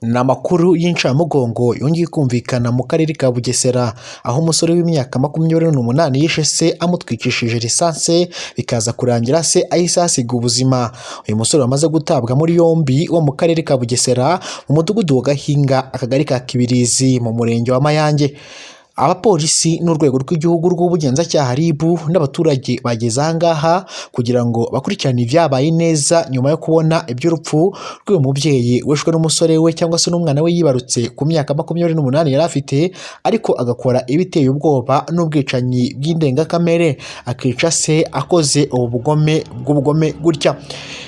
Ni amakuru y'incamugongo yongeye kumvikana mu karere ka Bugesera, aho umusore w'imyaka 28 yishe se amutwikishije lisansi, bikaza kurangira se ahise ahasiga ubuzima. Uyu musore wamaze gutabwa muri yombi wo mu karere ka Bugesera, mu mudugudu wa Gahinga, akagari ka Kibirizi, mu murenge wa Mayange. Abapolisi n'urwego rw'igihugu rw'ubugenzacyaha RIB n'abaturage bageze aha ngaha kugira ngo bakurikirane ibyabaye neza nyuma yo kubona iby'urupfu rw'uyu mubyeyi wishwe n'umusore we cyangwa se n'umwana we yibarutse ku myaka 28 yari afite, ariko agakora ibiteye ubwoba n'ubwicanyi bw'indengakamere, akica se akoze ubu bugome bw'ubugome gutya.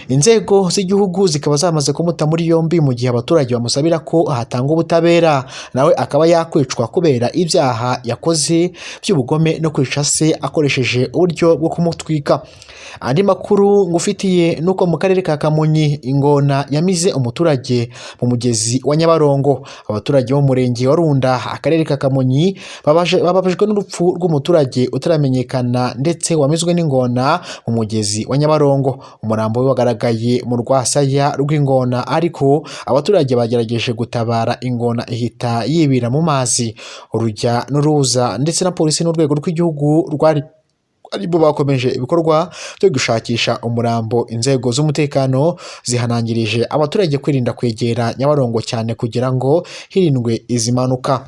Inzego z'igihugu zikaba zamaze kumuta muri yombi mu gihe abaturage bamusabira ko hatangwa ubutabera, nawe akaba yakwicwa kubera ibyaha yakoze by'ubugome no kwica se akoresheje uburyo bwo kumutwika. Andi makuru ngufitiye ni uko mu karere ka Kamonyi ingona yamize umuturage mu mugezi wa Nyabarongo. Abaturage bo mu murenge wa Runda, akarere ka Kamonyi, bababajwe n'urupfu rw'umuturage utaramenyekana ndetse wamizwe n'ingona mu mugezi wa Nyabarongo. Umurambo we wagaragaye mu rwasaya rw'ingona, ariko abaturage bagerageje gutabara ingona ihita yibira mu mazi. Urujya n'uruza ndetse na polisi n'urwego rw'igihugu rwari aribo bakomeje ibikorwa byo gushakisha umurambo. Inzego z'umutekano zihanangirije abaturage kwirinda kwegera Nyabarongo cyane kugira ngo hirindwe izi mpanuka.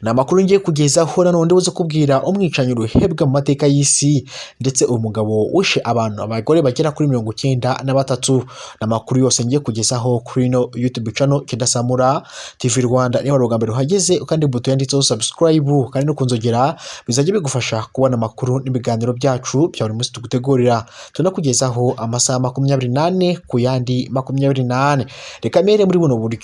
Ni amakuru ngiye kugezaho nanone uze kubwira umwicanyi uruhebwa mu mateka y'isi, ndetse umugabo wishe abantu abagore bagera kuri 93. Ni amakuru yose ngiye kugezaho kuri ino YouTube channel Kidasamura TV Rwanda. Niba ari ubwa mbere uhageze, kandi buto yanditseho subscribe kandi no kunzogera, bizajya bigufasha kubona amakuru n'ibiganiro byacu bya buri munsi tugutegurira, tunakugezaho amasaha 24 ku yandi 24. Reka mere muri buno buryo: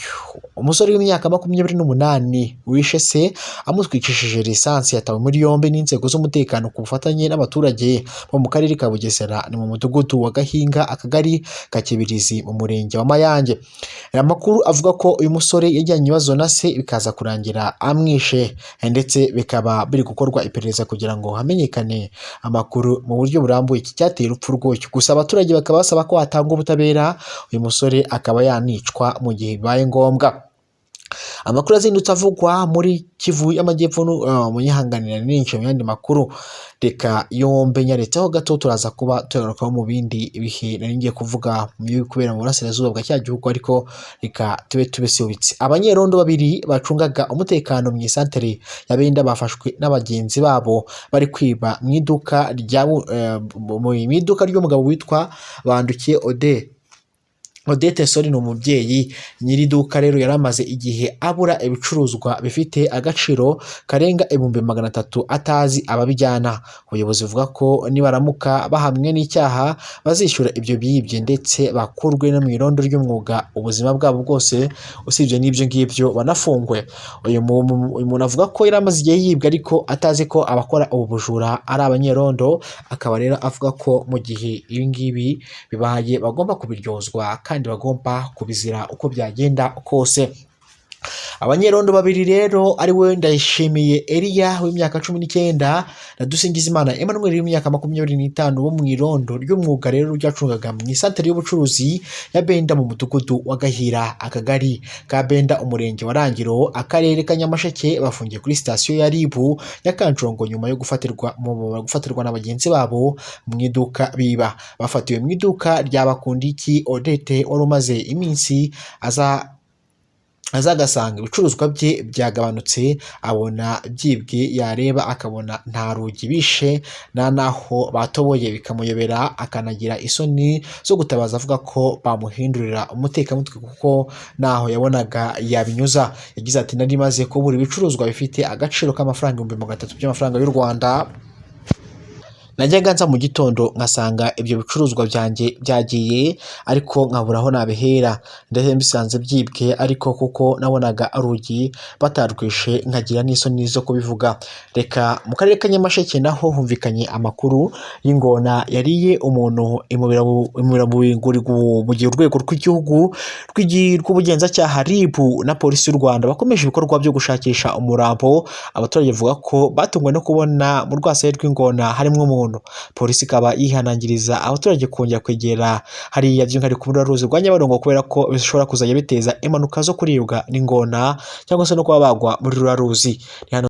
umusore w'imyaka 28 wishe se amutwikishije lisansi yatawe muri yombi n'inzego z'umutekano ku bufatanye n'abaturage bo mu karere ka Bugesera, ni mu mudugudu wa Gahinga, akagari ka Kibirizi, mu murenge wa Mayange. Aya makuru avuga ko uyu musore yajyanye ibibazo na se bikaza kurangira amwishe, ndetse bikaba biri gukorwa iperereza kugira ngo hamenyekane amakuru mu buryo burambuye iki cyateye urupfu rw'uyu. Gusa abaturage bakaba basaba ko hatangwa ubutabera, uyu musore akaba yanicwa mu gihe bibaye ngombwa. Amakuru azindutse avugwa muri Kivu y'Amajyepfo, munyihanganira ninjiye mu yandi makuru, reka yombe nyaretseho gato, turaza kuba tuyagarukaho mu bindi bihe. Nari ngiye kuvuga mu biri kubera mu burasirazuba bwa cya gihugu, ariko reka tube tubisubitse. Abanyerondo babiri bacungaga umutekano mu isantere ya Benda bafashwe n'abagenzi babo bari kwiba mu iduka rya mu iduka ry'umugabo witwa Bandukiye Ode Odette Sori. Ni umubyeyi nyiri iduka rero yari amaze igihe abura ibicuruzwa bifite agaciro karenga 300,000 atazi ababijyana. Ubuyobozi buvuga ko nibaramuka bahamwe n'icyaha bazishyura ibyo bibye ndetse bakurwe no mu irondo ry'umwuga ubuzima bwabo bwose, usibye n'ibyo ngibyo banafungwe. Uyu muntu avuga ko yari amaze igihe yibwe ariko atazi ko abakora ubu bujura ari abanyerondo, akaba rero avuga ko mu gihe ibi ngibi bibaye bagomba kubiryozwa kandi bagomba kubizira uko byagenda kose. Abanyerondo babiri rero, ari we Ndayishimiye Eliya w'imyaka 19 na Dusingizimana Emmanuel w'imyaka 25 bo mu irondo ry'umwuga rero ryacungaga mu isantere y'ubucuruzi ya Benda mu mudugudu wa Gahira, akagari ka Benda, umurenge wa Rangiro, akarere ka Nyamasheke, bafungiye kuri sitasiyo ya RIB ya Kanjongo nyuma yo gufatirwa na bagenzi babo mu iduka biba. Bafatiwe mu iduka rya Bakundiki Odette wari umaze iminsi aza azagasanga ibicuruzwa bye byagabanutse, abona byibwe, yareba akabona nta rugi bishe nta n'aho batoboye, bikamuyobera, akanagira isoni zo gutabaza avuga ko bamuhindurira umutekamutwe kuko ntaho yabonaga yabinyuza. Yagize ati: "Nari maze kubura ibicuruzwa bifite agaciro k'amafaranga 300,000 by'amafaranga y'u Rwanda. Najyaga nza mu gitondo nkasanga ibyo bicuruzwa byanjye byagiye, ariko nkabura aho nabihera, ndetse mbisanze byibwe, ariko kuko nabonaga urugi batarwishe nkagira n'isoni zo kubivuga." Reka mu karere ka Nyamasheke naho humvikanye amakuru y'ingona yariye umuntu imubira mu gihe urwego rw'igihugu rw'ubugenzacyaha RIB na polisi y'u Rwanda bakomeje ibikorwa byo gushakisha umurambo. Abaturage bavuga ko batunguwe no kubona mu rwasaya rw'ingona harimo umuntu. muntu. Polisi ikaba yihanangiriza abaturage kongera kwegera hariya, by'umwihariko muri ruzi rwa Nyabarongo, kubera ko bishobora kuzajya biteza impanuka zo kuribwa n'ingona cyangwa se no kuba bagwa muri ruriya ruzi. Ni hano.